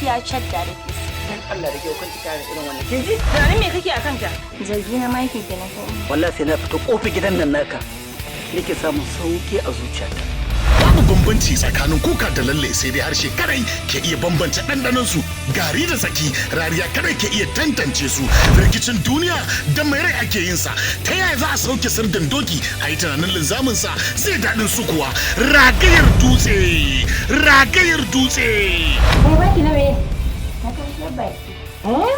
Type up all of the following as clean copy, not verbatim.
Gaskiya shadda da fis. Dan Allah da kyau kan ki kare irin wannan. Kin ji? Tunanin me kake akan ta? Zargi na maki kenan ko? Wallahi sai na fito kofar gidan nan naka nake samun sauki a zuciyata. Babu bambanci tsakanin kuka da lalle, sai dai harshe kadai ke iya bambance ɗanɗanon su. Gari da tsaki, rariya kadai ke iya tantance su. Rikicin duniya da mai rai ake yin sa. Ta yaya za a sauke sirdin doki a yi tunanin linzamin sa zai daɗin su kuwa? Ragayar Dutse, Ragayar Dutse. Kai baki na me? Na kai baki. Eh?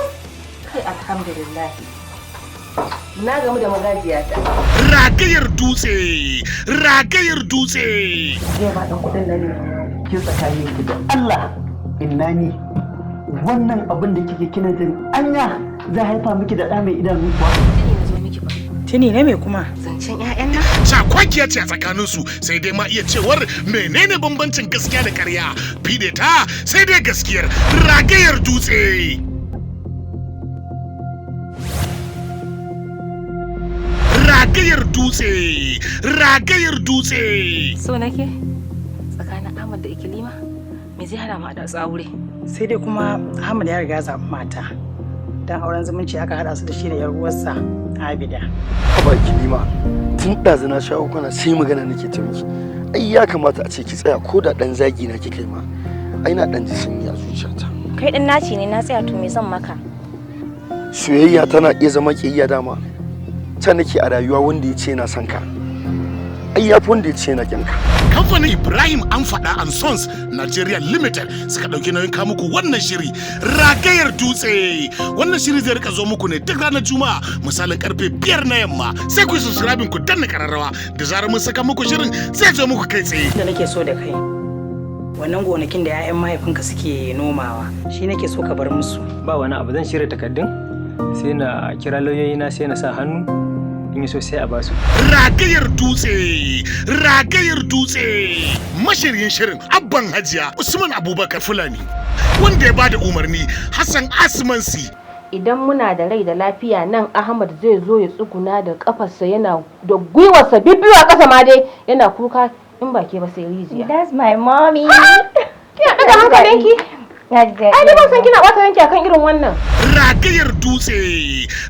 Kai, alhamdulillah. Na gamu da magajiyata. Ragayar Dutse, Ragayar Dutse. Zai ba ɗan kuɗin nan ne. Ki tsakanin ki da Allah, inna ni wannan abin da kike kina jin anya zai haifa miki da ɗa mai idanu kuwa? Tuni na zo miki ba. Tuni na me kuma? Zancen 'ya'yan nan. Cakwakiya ce a tsakaninsu, sai dai ma iya cewar menene bambancin gaskiya da karya? Fide ta sai dai gaskiyar. Ragayar Dutse, Ragayar Dutse, Ragayar Dutse. So nake tsakanin Ahmad da Ikilima, me zai hana mu haɗa su aure? Sai dai kuma Ahmad ya riga zaɓi mata. Dan auren zumunci aka haɗa su da shi da 'yar uwarsa Abida. Haba Kilima, tun ɗazu na shawo kwana sai magana nake ta miki. Ai ya kamata a ce ki tsaya, ko da ɗan zagi na kika yi ma. Ai na ɗan ji sanyi a zuciyata. Kai din naci ne, na tsaya, to me zan maka? Soyayya tana iya zama ƙiyayya dama. Ta nake a rayuwa wanda ya ce yana son ka, ai yafi wanda ya ce yana ƙin ka. Kamfanin Ibrahim An Faɗa and Sons Nigeria Limited suka ɗauki nauyin kawo muku wannan shiri, Ragayar Dutse. Wannan shiri zai rika zo muku ne duk ranar Juma'a misalin karfe 5 na yamma. Sai ku yi subscribing, ku danna kararrawa, da zarar mun saka muku shirin zai zo muku kai tsaye. Da nake so da kai, wannan gonakin da 'ya'yan mahaifinka suke nomawa, shi nake so ka bar musu. Ba wani abu, zan shirya takardun, sai na kira lauyoyi na, sai na sa hannu, in yi so sai a basu. Ragayar Dutse, Ragayar Dutse. Mashiryin shirin Abban Hajiya Usman Abubakar Fulani, wanda ya bada umarni Hassan Asmansi. Idan muna da rai da lafiya nan Ahmad zai zo ya tsuguna da kafarsa, yana da gwiwarsa bibbiyu a ƙasa ma dai yana kuka, in ba ke ba sai rijiya. That's my mommy. Kina ɗaga hankalinki? Na ji daɗi. Ai ni ban san kina ɓata ranki akan irin wannan. Ragayar Dutse.